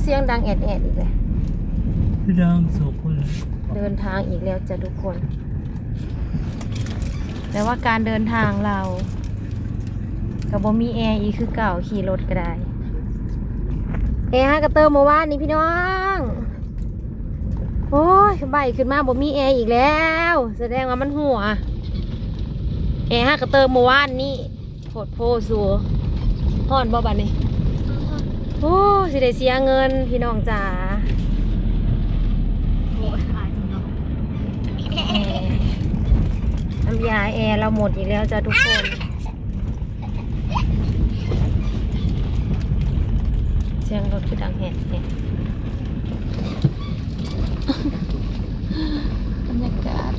ສຽງດັງແອດໆອີກແລ້ວ ຄືດັງໂສກຄົນລະ ເດີນທາງອີກແລ້ວຈ້ະທຸກຄົນ. ແຕ່ວ່າການເດີນທາງລາວກໍບໍ່ມີແອອີກຄືເກົ່າ, ຂີ່ລົດກໍໄດ້. ແອຫາກະເຕີມມື້ວານນີ້ພີ່ນ້ອງ. ໂອ້ຍ ໄບຂຶ້ນມາບໍ່ມີແອອີກແລ້ວ, ສະແດງວ່າມັນຮົ່ວ. ແອຫາກະເຕີມມື້ວານນີ້. ໂພດໂພສູ. ຮ້ອນບໍ່ບັດນີ້? ໂອ້ ຊິໄດ້ເສຍເງິນພີ່ນ້ອງຈ໋າ. ແອ ນ້ຳຢາແອລາວໝົດອີກແລ້ວຈ້ະທຸກຄົນ. ສຽງລົດຄືດັງແຮງແທ້. ບັນຍາກາດ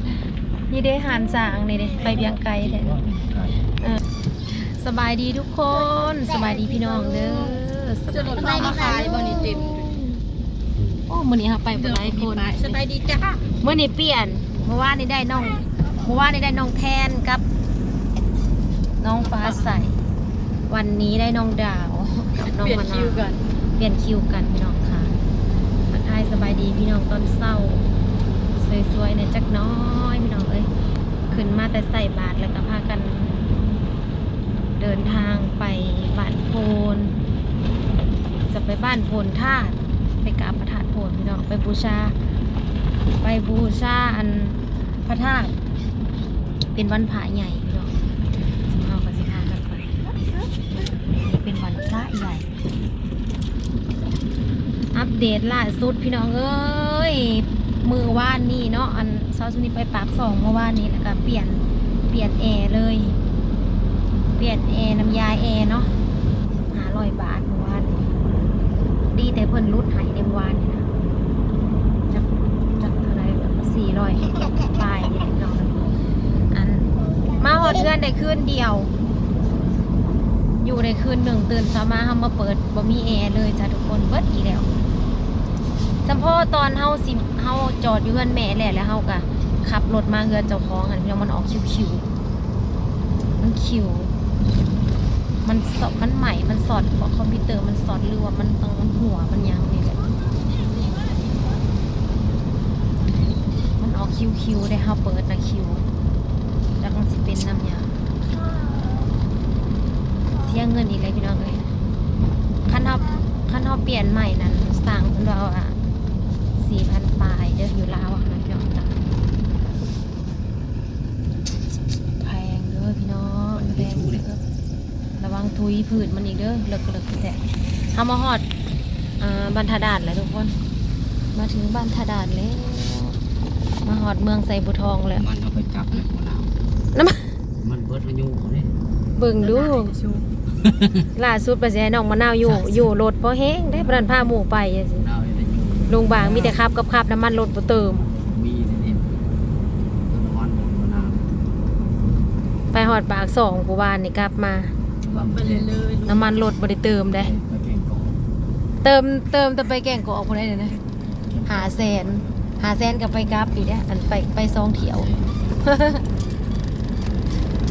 ນີ້ເດ້ ຫານຊ້າງນີ້ເດ້ ໄປວຽງໄກແທ້. ເອີ ສະບາຍດີທຸກຄົນ, ສະບາຍດີພີ່ນ້ອງເດີ. ສະບາຍດີ. ເຈົ້າລົດເຂົາມາຂາຍບໍ່ນີ້? ເຕັມ. ໂອ້ ມື້ນີ້ເຮົາໄປບໍ່ຫຼາຍຄົນ. ສະບາຍດີຈ້າ. ມື້ນີ້ປ່ຽນ, ມື້ວານນີ້ໄດ້ນ້ອງ, ມື້ວານນີ້ໄດ້ນ້ອງແທນກັບນ້ອງຟ້າໃສ, ວັນນີ້ໄດ້ນ້ອງດາວກັບນ້ອງມະນາວ. ປ່ຽນຄິວກັນ ປ່ຽນຄິວກັນພີ່ນ້ອງຄ່ະ. ທັກທາຍສະບາຍດີພີ່ນ້ອງຕອນເຊົ້າ ສວຍໆແດ່ຈັກໜ້ອຍພີ່ນ້ອງເອີຍ. ຂຶ້ນມາແຕ່ໃສ່ບາດ ແລ້ວກໍພາກັນເດີນທາງໄປບ້ານໂພນ, ຈະໄປບ້ານໂພນທາດ ໄປກາບພະທາດໂພນພີ່ນ້ອງ, ໄປບູຊາ ໄປບູຊາອັນພະທາດ. ເປັນວັນພະໃຫຍ່ພີ່ນ້ອງ, ເຮົາກໍຊິພາກັນໄປ. ເປັນວັນພະໃຫຍ່. ອັບເດດລ່າສຸດພີ່ນ້ອງເອີຍ, ມື້ວານນີ້ເນາະ, ອັນເຊົ້າຊຸມນີ້ໄປປາກຊ່ອງເມື່ອວານນີ້ ແລ້ວກໍປ່ຽນ, ປ່ຽນແອເລີຍ, ປ່ຽນແອ ນ້ຳຢາແອເນາະ. ຫ້າຮ້ອຍບາດເມື່ອວານນີ້. ດີແຕ່ເພິ່ນຫຼຸດໃຫ້ໃນເມື່ອວານນີ້ນະ. ຈັກ, ຈັກເທົ່າໃດ ສີ່ຮ້ອຍປາຍນີ້ແຫຼະເນາະ. ອັນ ມາຮອດເຮືອນໄດ້ຄືນດຽວ, ຢູ່ໄດ້ຄືນໜຶ່ງ, ຕື່ນເຊົ້າມາເຮົາມາເປີດ ບໍ່ມີແອເລີຍຈ້ະທຸກຄົນ, ເບິດອີກແລ້ວ. ສຳເພາະຕອນເຮົາຊິ, ເຮົາຈອດຢູ່ເຮືອນແມ່ແລ້ວ, ແລ້ວເຮົາກໍຂັບລົດມາເຮືອນເຈົ້າຂອງຫັ້ນ ພີ່ນ້ອງ, ມັນອອກຄິວໆ. ມັນຄິວ ມັນຊອດ, ມັນໄໝ້, ມັນຊອດ ເພາະຄອມພິວເຕີມັນຊອດ ຫຼືວ່າມັນຕ້ອງ, ມັນຮົ່ວ ມັນຫຍັງນີ້ແຫຼະ. ມັນອອກຄິວໆເດ້, ເຮົາເປີດນະຄິວ, ຈັກມັນຊິເປັນນຳຫຍັງ. ເສຍເງິນອີກແລ້ວພີ່ນ້ອງເອີຍ. ຄັນເຮົາ, ຄັນເຮົາປ່ຽນໃໝ່ນັ້ນ ຊ່າງເພິ່ນວ່າສີ່ພັນປາຍເດີ ຢູ່ລາວຫັ້ນນະພີ່ນ້ອງຈ້າ. ແພງເດີພີ່ນ້ອງ, ແພງເດີ. ລະວັງທຸຍພື້ນມັນອີກເດີ, ເລິກ, ເລິກແທ້. ເຮົາມາຮອດ, ອ່າ, ບ້ານທ່າດ່ານແລ້ວທຸກຄົນ, ມາເຖິງບ້ານທ່າດ່ານແລ້ວ, ມາຮອດເມືອງໄຊບູທອງແລ້ວ. ມັນເອົາໄປກັບແລ້ວ ນ້ຳມັນ ມັນເບິດອາຍຸເດ້. ເບິ່ງດູ ລ່າສຸດວ່າຊິໃຫ້ນ້ອງມະນາວຢູ່, ຢູ່ລົດພໍແຮງເດ້, ບໍ່ທັນພາໝູ່ໄປ. ລຸງບາງມີແຕ່ຂັບກັບຂັບ, ນ້ຳມັນລົດບໍ່ເຕີມ. ໄປຮອດປາກຊ່ອງຜູ້ວານນີ້ກັບມາ, ນ້ຳມັນລົດບໍ່ໄດ້ເຕີມເດ້. ເຕີມ, ເຕີມແຕ່ໄປແກ້ງກອກພຸ້ນໃດ໋ນະ. ຫ້າແສນ, ຫ້າແສນກໍໄປກັບອີກເດ້, ອັນໄປ, ໄປສອງຖ້ຽວ.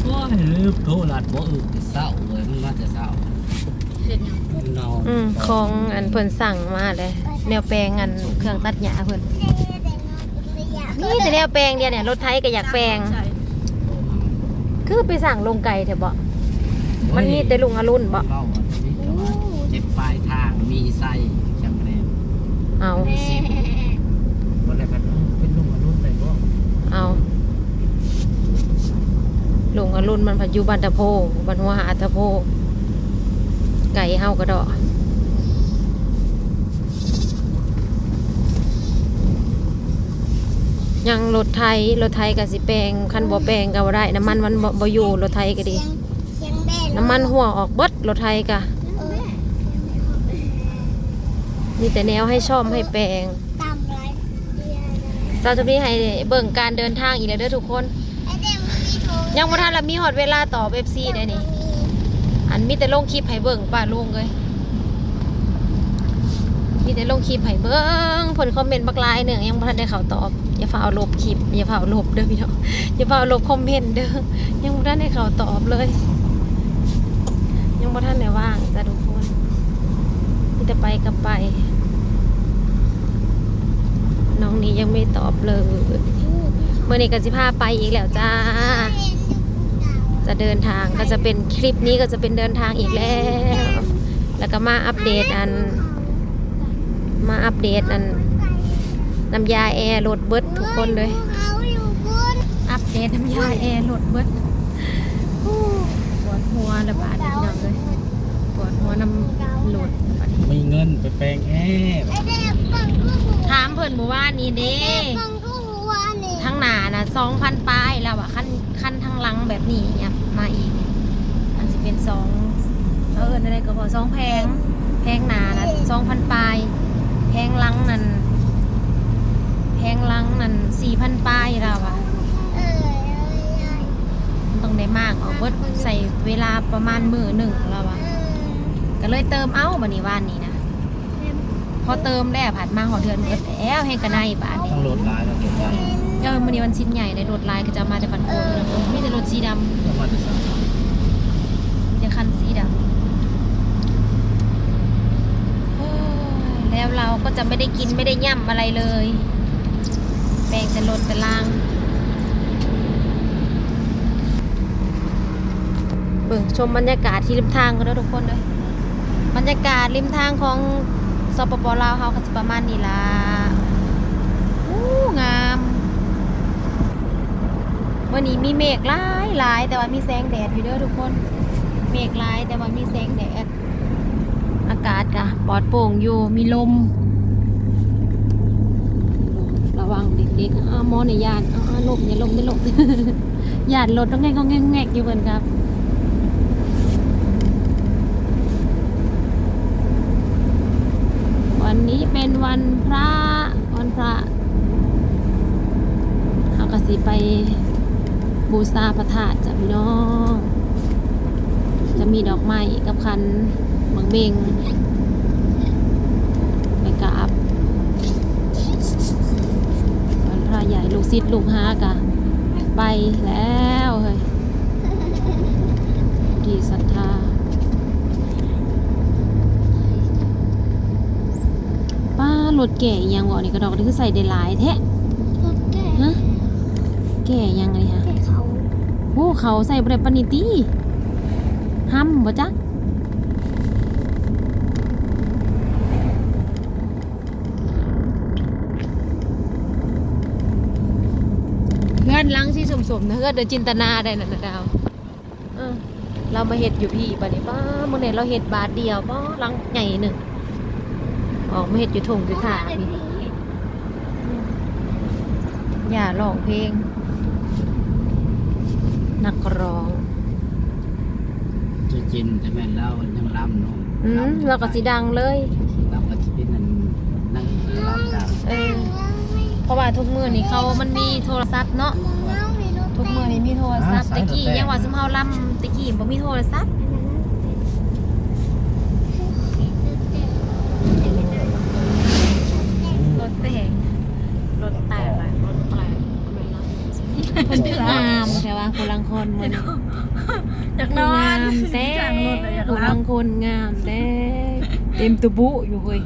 ໂອ້ຍ ລືມໂທລະ, ບໍ່ອຶດແຕ່ເຊົ້າເວີຍ, ມັນມາແຕ່ເຊົ້າ. ເຮັດຫຍັງ? ອືມ, ຂອງອັນເພິ່ນສັ່ງມາເດ້, ແນວແປງອັນເຄື່ອງຕັດຫຍ້າເພິ່ນ. ມີແຕ່ແນວແປງດຽວນີ້, ລົດໄຖກໍຢາກແປງ. ຄືໄປສັ່ງລົງໄກແທ້ບໍ? ມັນມີແຕ່ລຸງອະລຸນບໍ? ເວົ້າວ່າຕົວນີ້ກໍວ່າເຈັບປາຍທາງ ມີໄສ້ຈຳແນງ. ເອົ້າ ມີຊິບ ບໍ່ໄດ້ພັດ ເປັນລຸງອະລຸນໄດ້ບໍ່? ເອົ້າ ລຸງອະລຸນມັນພັດຢູ່ບ້ານຕະໂພ, ບ້ານຫົວຫາດຕະໂພ, ໄກເຮົາກະດອກ. ຍັງລົດໄຖ, ລົດໄຖກະຊິແປງ, ຄັນບໍ່ແປງກະບໍ່ໄດ້, ນ້ຳມັນມັນບໍ່, ບໍ່ຢູ່, ລົດໄຖກະດີ. ນ້ຳມັນຮົ່ວອອກເບິດ, ລົດໄຖກະ. ມີແຕ່ແນວໃຫ້ສ້ອມໃຫ້ແປງ. ສາວຈຳນີ້ໃຫ້ເບິ່ງການເດີນທາງອີກແລ້ວເດີທຸກຄົນ. ຍັງບໍ່ທັນລະມີຮອດເວລາຕອບເອັຟຊີໄດ໋ນີ້. ອັນມີແຕ່ລົງຄລິບໃຫ້ເບິ່ງ ປ້າລຸງເອີຍ. ມີແຕ່ລົງຄລິບໃຫ້ເບິ່ງ, ເພິ່ນຄອມເມັນບັກຫຼາຍໜຶ່ງ, ຍັງບໍ່ທັນໄດ້ເຂົ້າຕອບ. ຢ່າຟ້າວລົບຄລິບ, ຢ່າຟ້າວລົບເດີພີ່ນ້ອງ, ຢ່າຟ້າວລົບຄອມເມັນເດີ. ຍັງບໍ່ທັນໄດ້ເຂົ້າຕອບເລີຍ, ຍັງບໍ່ທັນໄດ້ວ່າງຈ້າທຸກຄົນ. ມີແຕ່ໄປກັບໄປ, ນີ້ຍັງບໍ່ຕອບເລີຍ. ມື້ນີ້ກໍຊິພາໄປອີກແລ້ວຈ້າ. ຈະເດີນທາງ ກໍຈະເປັນ ຄລິບນີ້ກໍຈະເປັນເດີນທາງອີກແລ້ວ. ແລ້ວກໍມາອັບເດດອັນ ມາອັບເດດອັນ ນ້ຳຢາແອລົດເບິດທຸກຄົນເລີຍ. ອັບເດດນ້ຳຢາແອລົດເບິດ. ໂອ້ ປວດຫົວລະບາດນີ້ ພີ່ນ້ອງເອີຍ. ປວດຫົວນຳລົດບາດນີ້. ມີເງິນໄປແປງແອ. ຖາມເພິ່ນມື້ວານນີ້ເດ້. ທາງໜ້ານະ ສອງພັນປາຍແລ້ວວ່າ ຄັນ ຄັນທາງຫຼັງແບບນີ້ຫຍັບມາອີກ ມັນຊິເປັນສອງ ເຂົາເອີ້ນແນວໃດກໍພໍ ສອງແຜງ. ແຜງໜ້ານະ ສອງພັນປາຍ ແຜງຫຼັງນັ້ນ ແຜງຫຼັງນັ້ນ ສີ່ພັນປາຍລາວວ່າ. ມັນຕ້ອງໄດ້ມ້າງອອກເບິດ ໃຊ້ເວລາປະມານມື້ໜຶ່ງລາວວ່າ. ກໍເລີຍເຕີມເອົາບາດນີ້ ວານນີ້ນະ. ພໍເຕີມແລ້ວ ພັດມາຮອດເຮືອນເບິດແລ້ວ ແຮງກະໄນບາດນີ້. ທັງລົດຫຼາຍເນາະ ລົດໃຫຍ່. ເອີ ມື້ນີ້ວັນສິນໃຫຍ່ເດ້ ລົດຫຼາຍ ເຂົາເຈົ້າມາແຕ່ບ້ານໂພນ. ໂອ້ ມີແຕ່ລົດສີດຳ. ເຈົ້າມາແຕ່ໃສ? ມີແຕ່ຄັນສີດຳ. ໂອ້ຍ แล้วเราก็จะไม่ได้กินไม่ได้ย่ำอะไรเลย แปงแต่รถแต่ราง. เบิ่ง ชมบรรยากาศที่ริมทางกันเด้อทุกคนเด้อ. บรรยากาศริมทางของ สปป ลาว เฮาก็สิประมาณนี้ล่ะ. อู้ งาม. มื้อนี้มีเมฆหลายๆ แต่ว่ามีแสงแดดอยู่เด้อทุกคน. เมฆหลายแต่ว่ามีแสงแดด. อากาศก็ปลอดโปร่งอยู่ มีลม. ระวังเด็กๆ อ้าว หมอนี่ย่าน อ้าว อ้าว ล้ม อย่าล้ม อย่าล้ม ย่านรถต้องแงกๆ อยู่เพิ่นครับ. วันนี้เป็นวันพระ วันพระ เฮาก็สิไปบูชาพระธาตุจ้ะพี่น้อง. จะมีดอกไม้กับขันหมากเบงไปกราบวันพระใหญ่ ลูกศิษย์ลูกหาก็ไปแล้วเฮ้ย ที่ศรัทธา. ป้า รถแก่อีหยังบ่นี่ กระดอกนี่คือใส่ได้หลายแท้ รถแก่ ฮะ แก่หยังนี่ฮะ แก่เขา โอ้ เขาใส่บ่ได้ปานนี้ติ ห้ำบ่จัก เฮือนหลังสีส้มๆ นะ เฮือนเดอะจินตนาได้นั่นน่ะดาว เออ ลาวมาเฮ็ดอยู่พี้บาดนี้ ป๊า มื้อนี้ลาวเฮ็ดบาทเดียว ป๊า หลังใหญ่หนึ่ง ออกมาเฮ็ดอยู่ท่งอยู่ท่าพี้ ย่าร้องเพลง นักร้อง เจจิน แต่แม่นลาวยังลำเนาะ อืม ลาวก็สิดังเลย ลาวก็สิเป็นอันนางเอกลาวดัง เออ เพราะว่าทุกมื้อนี้เขา มันมีโทรศัพท์เนาะ ทุกมื้อนี้มีโทรศัพท์ ตะกี้ยังว่าซุมเฮาลำ ตะกี้บ่มีโทรศัพท์ รถแตก รถแตก รถแตก เพิ่นคืองามแท้ว่า ผู้ลังคนมื้อนี้ อยากนอน งามแท้ อยากนอน ผู้ลังคนงามแท้ เต็มตุบุอยู่เฮ้ย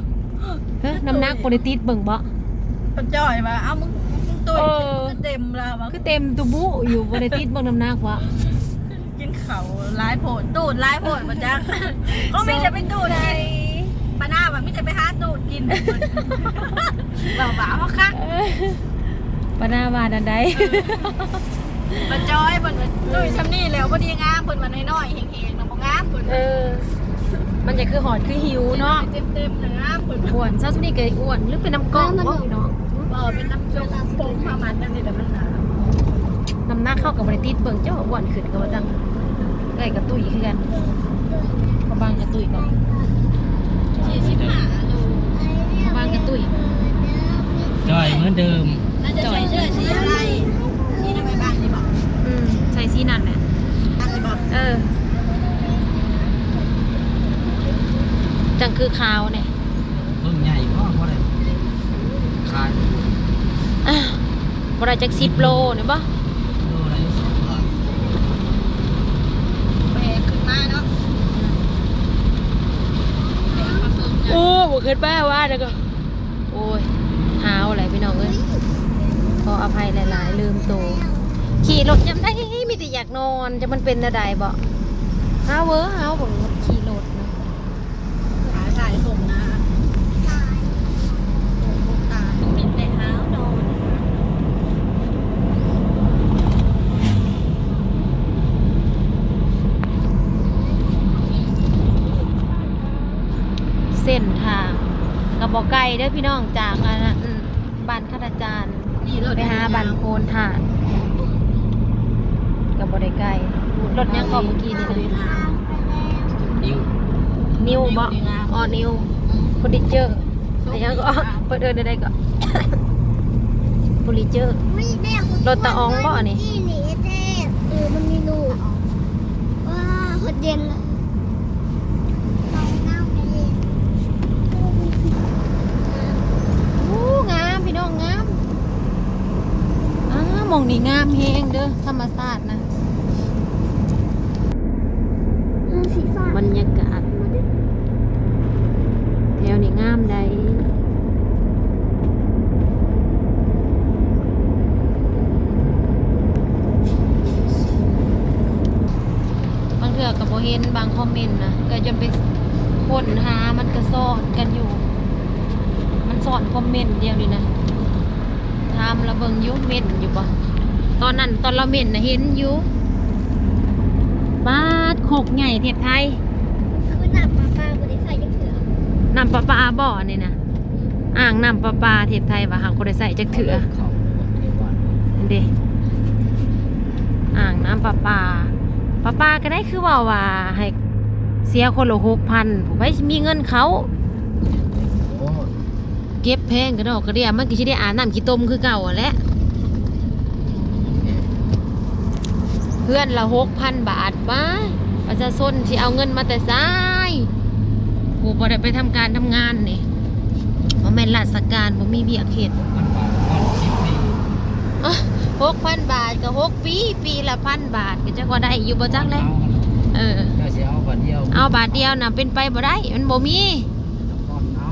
เฮ้ย น้ำหนักบ่ได้ติดเบิ่งบ่ ป้าจ้อยว่า เอ้า มึง มึงตุ้ย เออ เต็มแล้ววะ คือเต็มตุบุอยู่ บ่ได้ติดเบิ่งน้ำหนักบ่ กินข้าวหลายโพด ตูดหลายโพดบ่จัก ก็มีแต่ไปตูดกิน ป้าหน้าว่ามีแต่ไปหาตูดกิน บ่าวๆ เฮาคัก เออ ป้าหน้าว่านั่นใด เออ ป้าจ้อยเพิ่นว่า ตุ้ยส่ำนี้แล้วพอดีงาม เพิ่นว่าน้อยๆ แฮงๆ เนาะ บ่งามเพิ่น เออ มันจะคือหอดคือหิวเนาะ เต็มๆ นะงามเพิ่น อ้วน เช้าส่ำนี้ก็อ้วน หรือเป็นน้ำกล้องบ่พี่น้อง บ่ เป็นน้ำกล้อง ผมประมาณนั้นนี่แหละมันหนา น้ำหนักเฮาก็บ่ได้ติดเบิ่ง เจ้าอ้วนขึ้นก็ว่าจั่ง เอื้อยก็ตุ้ยคือกัน พ่อบ้านก็ตุ้ยบ่ สี่สิบห้าโล พ่อบ้านก็ตุ้ย จ้อยเหมือนเดิม น่าจะใส่เสื้อสีอะไร สีทำไมบ้านนี่บอก อืม ใส่สีนั่นแหละ นั่นเลยบอก เออ จั่งคือขาวเนี่ย เบิ่งใหญ่บ่ บ่ได้ขาย อ่ะ บ่ได้จักสิบโลนี่บ่ โลละสองพัน แบกขึ้นมาเนาะ โอ้ บ่ขึ้นมาว่าแล้วก็ โอ้ย หา ເອົາແຫຼະພີ່ນ້ອງເອີຍ ຂໍອະໄພຫຼາຍໆ ລືມໂຕ. ຂີ່ລົດຍາມໃດມີແຕ່ຢາກນອນ ຈັກມັນເປັນແນວໃດບໍ? ຫາເວີ ຫາເວີ ຂີ່ລົດນະ. ຫາສາຍສົ່ງນະ ເປັນແຕ່ຫາວນອນ. ເສັ້ນທາງກໍບໍ່ໄກເດີພີ່ນ້ອງ ຈາກອັນນັ້ນ ບ້ານຄະນາຈານ ໄປຫາບ້ານໂພນທາດ ກໍບໍ່ໄດ້ໄກ. ລົດຫຍັງເກາະເມື່ອກີ້ນີ້ນະ? ນິວ ນິວບໍ? ອໍ ນິວ ເຟີນິເຈີ ອີຫຍັງເກາະ ເພິ່ນເອີ້ນແນວໃດເກາະ ເຟີນິເຈີ. ລົດຕາອອງບໍອັນນີ້? ເອີ ມັນມີລູກ ວ້າ ໂຄດເຢັນ. ໂອ້ ງາມພີ່ນ້ອງ ງາມ. ອ້າ ໝ່ອງນີ້ງາມແຮງເດີ ທຳມະຊາດນະ. ເອີ ສີຟ້າ ບັນຍາກາດແຖວນີ້ງາມໃດ. ບາງເທື່ອກໍບໍ່ເຫັນບາງຄອມເມັນນະ ເອື້ອຍຈົນໄປຄົ້ນຫາ ມັນກໍຊ້ອນກັນຢູ່ ມັນຊ້ອນຄອມເມັນດຽວນີ້ນະ. ຖາມລາວເບິ່ງຢູ່ ເມັນຢູ່ບໍ່? ຕອນນັ້ນຕອນລາວເມັນນະເຫັນຢູ່. ປາດ ໂຄກໃຫຍ່ປະເທດໄທ ຄືນ້ຳປະປາບໍ່ໄດ້ໃຊ້ຈັກເທື່ອ. ນ້ຳປະປາບໍ່ອັນນີ້ນະ? ອ່າງນ້ຳປະປາເທດໄທວ່າຫາບໍ່ໄດ້ໃຊ້ຈັກເທື່ອ. ເຂົ້າເດ້ ອ່າງນ້ຳປະປາ ປະປາກໍໄດ້ ຄືເວົ້າວ່າໃຫ້ເສຍຄົນລະຫົກພັນ ຜູ້ໃຜຊິມີເງິນເຂົ້າ. ໂອ້ ເກັບແພງກະດອກກະເດຍ ມັນກໍຊິໄດ້ອາບນ້ຳຂີ້ຕົມຄືເກົ່າຫັ້ນແຫຼະ. ເຮືອນລະຫົກພັນບາດ ປາ ປະຊາຊົນຊິເອົາເງິນມາແຕ່ໃສ? ຜູ້ບໍ່ໄດ້ໄປທຳການທຳງານນີ້ ບໍ່ແມ່ນລາຊະການ ບໍ່ມີວຽກເຮັດ. ຫົກພັນບາດ ຫົກພັນບາດກໍຫົກປີ ປີລະພັນບາດ ກໍຈັກວ່າໄດ້ຢູ່ບໍ່ຈັກແຫຼະ. ເອີ ເຈົ້າຊິເອົາບາດດຽວ ເອົາບາດດຽວນະ ເປັນໄປບໍ່ໄດ້ ມັນບໍ່ມີ.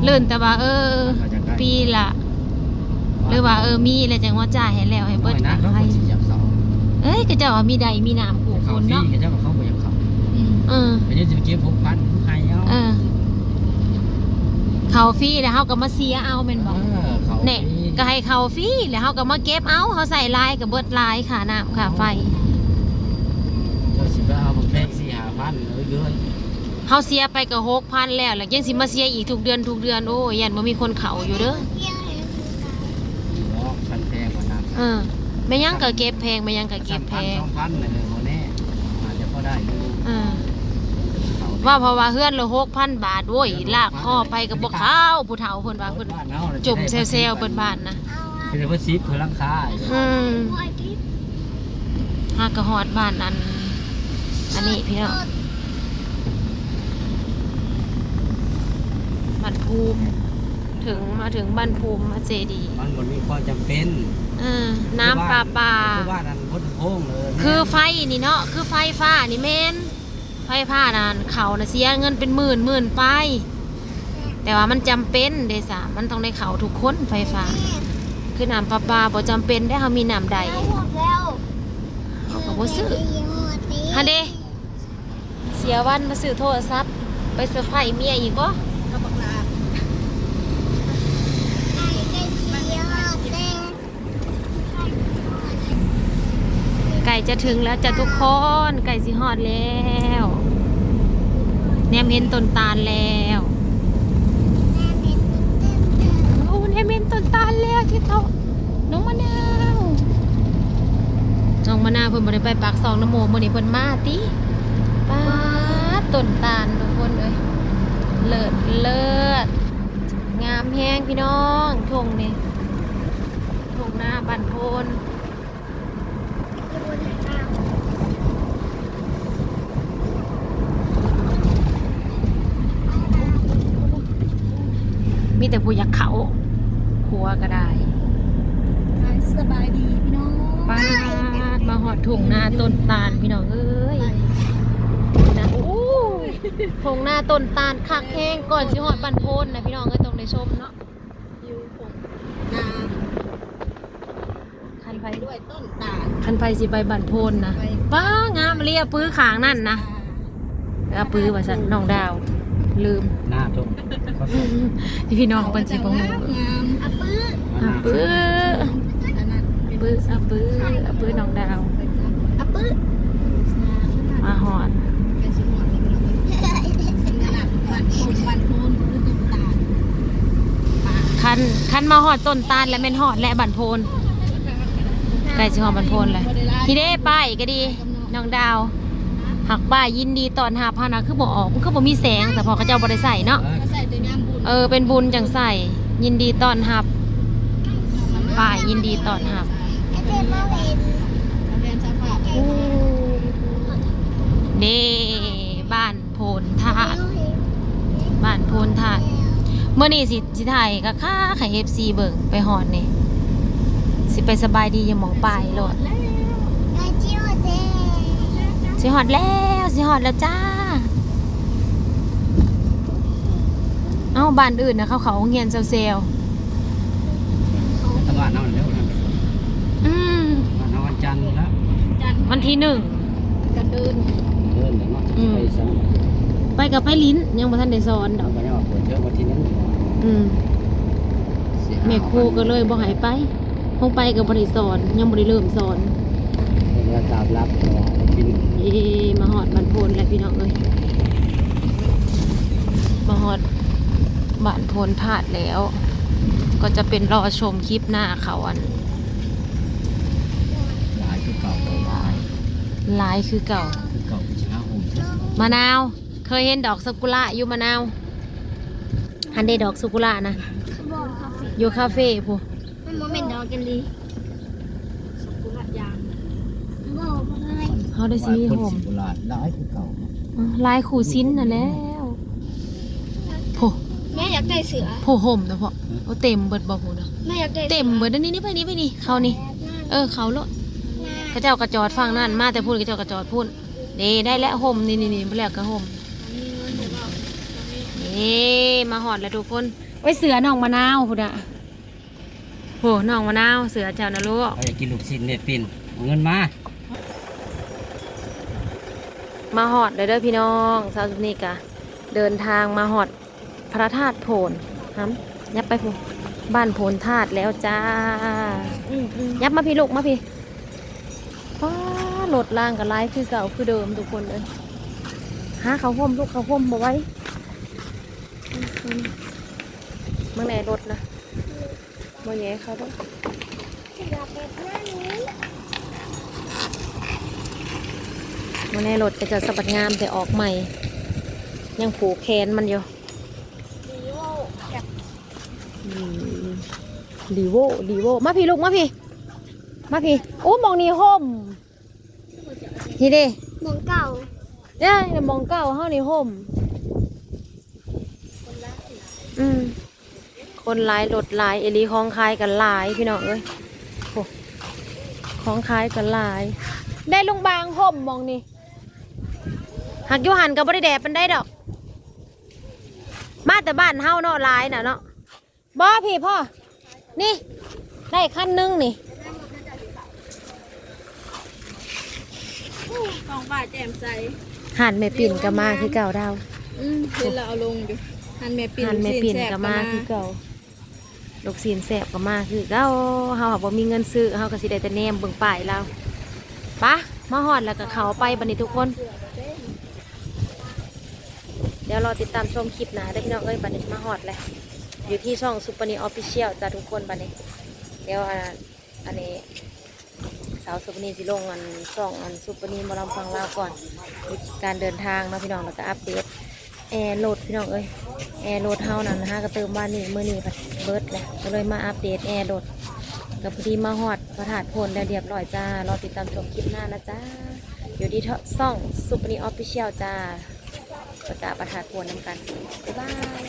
ເລີ່ມແຕ່ວ່າ ເອີ ປີລະ ຫຼືວ່າ ເອີ ມີແລ້ວຈັ່ງວ່າຈ່າຍໃຫ້ແລ້ວໃຫ້ເບິດ. ໂອ້ຍ ນະ ເຂົາກໍຊິຢາກເຂົ້າ ເອີຍ ຂະເຈົ້າວ່າມີໄດມີນ້ຳຜູ້ຄົນເນາະ ເຂົາຟຣີ ຂະເຈົ້າກໍເຂົາບໍ່ຢາກເຂົ້າ. ອືມ ເອີ ໄປຍັງຊິມາເກັບຫົກພັນໃຫ້ເອົາ. ເອີ ເຂົ້າຟຣີແລ້ວເຮົາກໍມາເສຍເອົາແມ່ນບໍ່? ເອີ ເຂົ້າຟຣີ ແນ່ ກໍໃຫ້ເຂົ້າຟຣີແລ້ວເຮົາກໍມາເກັບເອົາ ເຮົາໃຊ້ຫຼາຍກໍເບິດຫຼາຍ ຄ່ານ້ຳຄ່າໄຟ. ເຈົ້າຊິໄປເອົາບັກແພງສີ່ຫ້າພັນເອີຍ ເຮົາເສຍໄປກໍຫົກພັນແລ້ວ ແລ້ວຍັງຊິມາເສຍອີກທຸກເດືອນ ທຸກເດືອນ ໂອ້ຍ ຢ້ານບໍ່ມີຄົນເຂົ້າຢູ່ເດີ. ບໍ່ ຄັນແພງກວ່ານັ້ນ ເອີ ແມ່ນຫຍັງກໍເກັບແພງ ແມ່ນຫຍັງກໍເກັບແພງ ສອງພັນ ແມ່ນບໍ່ແນ່ ອາດຈະພໍໄດ້ຢູ່. ເອີ ເວົ້າເພາະວ່າເຮືອນລະຫົກພັນບາດ ໂອ້ຍ ລາກຄໍໄປກໍບໍ່ເຂົ້າ ຜູ້ເຖົ້າເພິ່ນວ່າ ເພິ່ນ ເບິດບ້ານເຮົາ ຈົມແຊວໆ ເບິດບ້ານນະ ເປັນເບີສິບຄືຫຼັງຄາ. ອືມ ຫາກະຮອດບ້ານອັນ ອັນນີ້ພີ່ນ້ອງ ບ້ານພູມ ເຖິງ ມາເຖິງບ້ານພູມ ມາເຈດີ ມັນບໍ່ມີຄວາມຈຳເປັນ. ເອີ ນ້ຳປະປາ ຄືບ້ານອັນບົນໂຮງເລີຍ ຄືໄຟນີ້ເນາະ ຄືໄຟຟ້ານີ້ແມ່ນ ໄຟຟ້ານັ້ນເຂົ້ານະເສຍເງິນເປັນໝື່ນ ໝື່ນປາຍ ແຕ່ວ່າມັນຈຳເປັນເດ້ສະ ມັນຕ້ອງໄດ້ເຂົ້າທຸກຄົນໄຟຟ້າ. ຄືນ້ຳປະປາບໍ່ຈຳເປັນເດ້ ເຮົາມີນ້ຳໃດ ເຮົາກໍບໍ່ຊື້ຫັ້ນເດ້. ເສຍວັນມາຊື້ໂທລະສັບ ໄປເຊີໄພຣສ໌ເມຍອີກບໍ່? ກັບບັກຫຼ້າ ໃກ້ຈະເຖິງແລ້ວຈ້ະທຸກຄົນ ໃກ້ຊິຮອດແລ້ວ ແນມເຫັນຕົ້ນຕານແລ້ວ. ໂອ້ ແນມເຫັນຕົ້ນຕານແລ້ວ ທີ່ເທາະ ນ້ອງມະນາວ ນ້ອງມະນາວເພິ່ນບໍ່ໄດ້ໄປປາກຊ່ອງນຳໝູ່ ມື້ນີ້ເພິ່ນມາຕິ. ປາດ ຕົ້ນຕານທຸກຄົນເອີຍ ເລີດ ເລີດ ງາມແຮງພີ່ນ້ອງ ທົ່ງນີ້ ທົ່ງນາບ້ານໂພນ. ມີແຕ່ຜູ້ຢາກເຂົ້າ ຄົວກໍໄດ້. ສະບາຍດີພີ່ນ້ອງ ປາດ ມາຮອດທົ່ງນາຕົ້ນຕານພີ່ນ້ອງເອີຍ ໂອ້ ທົ່ງນາຕົ້ນຕານຄັກແຮງ ກ່ອນຊິຮອດບ້ານໂພນນະພີ່ນ້ອງເອີຍ ຕ້ອງໄດ້ຊົມເນາະ. ອີ ຄັນໃຜ ດ້ວຍຕົ້ນຕານ ຄັນໃຜຊິໄປບ້ານໂພນນະ ໄປ ປ້າ ງາມອີ່ຫຼີ ອາປືຂ້າງນັ້ນນະ ອາປືວ່າຊັ້ນ ນ້ອງດາວ ລືມ ໜ້າທົ່ງ ພີ່ນ້ອງເພິ່ນຊິບໍ່ຮູ້ ອາປື ອາປື ອັນນັ້ນ ອາປື ອາປື ອາປື ນ້ອງດາວ ອາປື ມາຮອດ ຄັນ ຄັນມາຮອດຕົ້ນຕານແລ້ວແມ່ນຮອດແລ້ວບ້ານໂພນ ໃກ້ຊິຮອດບ້ານໂພນແລ້ວ ທີ່ເດ້ ປ້າຍກໍດີ ນ້ອງດາວ ຫາກປ້າຍຍິນດີຕ້ອນຮັບຫັ້ນນະ ຄືບໍ່ອອກ ມັນຄືບໍ່ມີແສງ ສະເພາະເຂົາເຈົ້າບໍ່ໄດ້ໃສ່ເນາະ ເອີ ເປັນບຸນຈັ່ງໃສ່ ຍິນດີຕ້ອນຮັບ ປ້າຍຍິນດີຕ້ອນຮັບ ເດ້ ບ້ານ ໂພນທາດ ບ້ານໂພນທາດ ມື້ນີ້ຊິ ຊິຖ່າຍຄັກໆ ໃຫ້ເອັຟຊີເບິ່ງ ໄປຮອດນີ້ ຊິໄປສະບາຍດີຢູ່ໝ່ອງປ້າຍໂລດ ຊິຮອດແລ້ວ ຊິຮອດແລ້ວຈ້າ ເອົ້າ ບ້ານອື່ນນະ ເຂົາເຂົ້າໂຮງຮຽນແຊວໆ ຕະຫຼາດເຮົາແລ້ວນັ້ນ ອືມ ຕະຫຼາດເຮົາວັນຈັນລະ ວັນທີໜຶ່ງ ກັນເດີນ ເດີນເນາະ ອືມ ໄປໃສ ໄປກໍໄປຫຼິ້ນ ຍັງບໍ່ທັນໄດ້ສອນດອກ ໄປເນາະ ເປີດເທີມວັນທີໜຶ່ງ ອືມ ແມ່ຄູກໍເລີຍບໍ່ໃຫ້ໄປ ຄງໄປກໍບໍ່ໄດ້ສອນ ຍັງບໍ່ໄດ້ເລີ່ມສອນ ເວລາຕາມຫຼັກ ເອີ ມາຮອດບ້ານໂພນແລ້ວພີ່ນ້ອງເອີຍ ມາຮອດບ້ານໂພນທາດແລ້ວ ກໍຈະເປັນລໍຊົມຄລິບໜ້າເຂົາອັນ ຫຼາຍຄືເກົ່າ ຫຼາຍຄືເກົ່າ ຄືເກົ່າ ມະນາວ ເຄີຍເຫັນດອກຊາກຸຣະຢູ່ ມະນາວ ຫັ້ນເດ້ດອກຊາກຸຣະນະ ຢູ່ຄາເຟພຸ້ນ ມັນບໍ່ແມ່ນດອກອີ່ຫຼີ ຊາກຸຣະຢາງ ເຮົາໄດ້ຊິມີໂຮມ ຫຼາຍຄືເກົ່າ ຫຼາຍຄູ່ຊິນຫັ້ນແລ້ວ ໂພ ແມ່ຢາກໄດ້ເສືອ ໂພ ໂຮມນະພໍ່ ໂອ ເຕັມເບິດບໍ່ພຸ້ນນະ ແມ່ຢາກໄດ້ເສືອ ເຕັມເບິດ ນີ້ ນີ້ ໄປນີ້ ໄປນີ້ ເຂົ້ານີ້ ເອີ ເຂົ້າໂລດ ເຂົາເຈົ້າກໍຈອດຝັ່ງນັ້ນ ມາແຕ່ພຸ້ນ ເຂົາເຈົ້າກໍຈອດພຸ້ນ ເດ້ ໄດ້ແລ້ວ ຮົ່ມ ນີ້ໆໆ ບໍ່ແລ້ວກໍຮົ່ມ ນີ້ ມາຮອດແລ້ວທຸກຄົນ ໂອ້ຍ ເສືອນ້ອງມະນາວພຸ້ນນະ ໂອ້ ນ້ອງມະນາວ ເສືອເຈົ້ານະລູກ ຂ້ອຍຢາກກິນລູກຊິ້ນແມ່ປິ່ນ ເອົາເງິນມາ ມາຮອດແລ້ວເດີພີ່ນ້ອງ ເຊົ້ານີ້ກະເດີນທາງມາຮອດ ພະທາດໂພນ ຫຳ ຫຍັບໄປພຸ້ນ ບ້ານໂພນທາດແລ້ວຈ້າ ອືມໆ ຫຍັບມາພີ້ລູກ ມາພີ້ ປ້າ ລົດລາງກໍຫຼາຍຄືເກົ່າຄືເດີມທຸກຄົນເອີຍ ຫາເຂົ້າຮົ່ມລູກ ເຂົ້າຮົ່ມບໍ່ໄຫວ ອືມ ເບິ່ງແດ່ລົດນະ ບໍ່ແຍ່ເຂົາເດີ ມື້ນີ້ລົດເຂົາເຈົ້າສະບັດງາມແຕ່ອອກໃໝ່ ຍັງຜູກແຂນມັນຢູ່ ອືມ ລີໂວ ລີໂວ ມາພີ້ລູກ ມາພີ້ ມາພີ້ ໂອ້ ໝ່ອງນີ້ຮົ່ມ ນີ້ເດ້ ໝ່ອງເກົ່າ ເອີ ໝ່ອງເກົ່າເຮົານີ້ຮົ່ມ ອືມ ຄົນຫຼາຍ ລົດຫຼາຍອີ່ຫຼີ ຂອງຂາຍກໍຫຼາຍພີ່ນ້ອງເອີຍ ໂອ້ ຂອງຂາຍກໍຫຼາຍ ໄດ້ລຸງບາງຮົ່ມໝ່ອງນີ້ ຫາກຢູ່ຫັ້ນກໍບໍ່ໄດ້ແດດປານໃດດອກ ມາແຕ່ບ້ານເຮົາເນາະ ຫຼາຍນະເນາະ ບໍ່ ພີ້ພໍ່ ນີ້ ໄດ້ຄັນໜຶ່ງນີ້ ທ້ອງຟ້າແຈ່ມໃສ ຮ້ານແມ່ປິ່ນກໍມາຄືເກົ່າດາວ ອືມ ເຫັນລາວເອົາລົງຢູ່ ຮ້ານແມ່ປິ່ນ ຮ້ານແມ່ປິ່ນກໍມາຄືເກົ່າ ລູກຊີ້ນແຊບກໍມາຄືເກົ່າ ເຮົາຫາບໍ່ມີເງິນຊື້ ເຮົາກໍຊິໄດ້ແຕ່ແນມເບິ່ງປ້າຍລາວ ປະ ມາຮອດແລ້ວກໍເຂົ້າໄປບັດນີ້ທຸກຄົນ ດຽວລໍຕິດຕາມຊົມຄລິບໜ້າເດີພີ່ນ້ອງເອີຍ ບັດນີ້ມາຮອດແລ້ວ ຢູ່ທີ່ຊ່ອງ Supani Official ຈ້າທຸກຄົນ ບັດນີ້ ດຽວ ອັນ ອັນນີ້ ສາວ Supani ຊິລົງ ອັນ ຊ່ອງ ອັນ Supani ໝໍລຳຝັ່ງລາວກ່ອນ ວິທີການເດີນທາງເນາະພີ່ນ້ອງ ແລ້ວກໍອັບເດດແອລົດພີ່ນ້ອງເອີຍ ແອລົດເຮົານັ້ນຫາກໍເຕີມວານນີ້ ມື້ນີ້ພັດເບິດແລ້ວ ກໍເລີຍມາອັບເດດແອລົດ ກໍພໍດີມາຮອດພະທາດໂພນແລ້ວຮຽບຮ້ອຍຈ້າ ລໍຕິດຕາມຊົມຄລິບໜ້ານະຈ້າ ຢູ່ທີ່ ທ- ຊ່ອງ Supani Official ຈ້າ ໄປກາບພະທາດໂພນນຳກັນ ບາຍບາຍ.